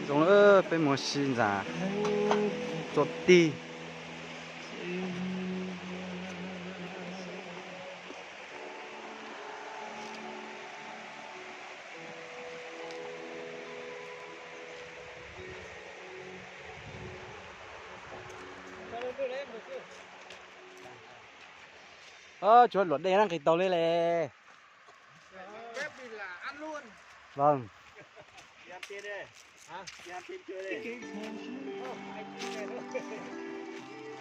Zoo, peb mus ua si ntxas txuas tig. Tsuav luam dej na nqis tau li le. Vâng.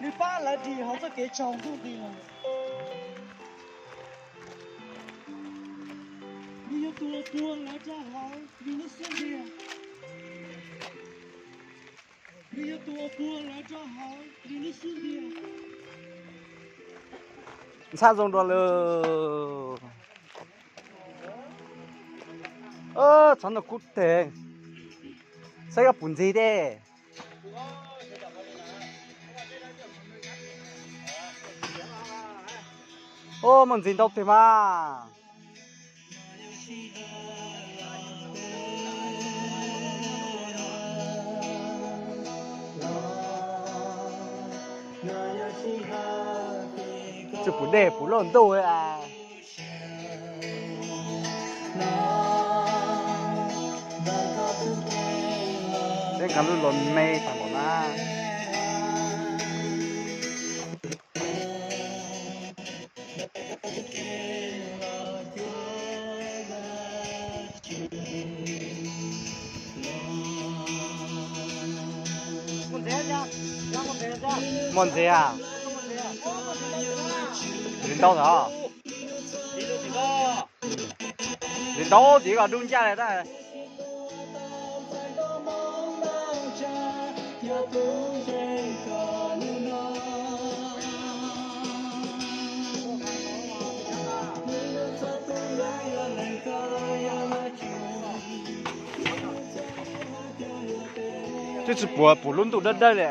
Nws pab lawv dim hauv txoj kev tsaus ntuj nti los. Nws yog tus uas puag lawv rau hauv nws lub xub ntiag. Nws yog tus uas puag lawv rau hauv nws lub xub ntiag. Ntxhab zoo dua lawm. Txhob noj kub teg. Saib koj puas ntxig tej. Ua, muaj ntxig ntau tiag mas. Tsis pum dej pum lauj ntuj. Peb nqa lub los me tag npaum na. Muaj ntxiv a? Ntxiv ntau ntawd. Ntxiv ntau tiv kom dub ncaj li tab. Twb tsis pum, pum lub ntuj dawb dawb li.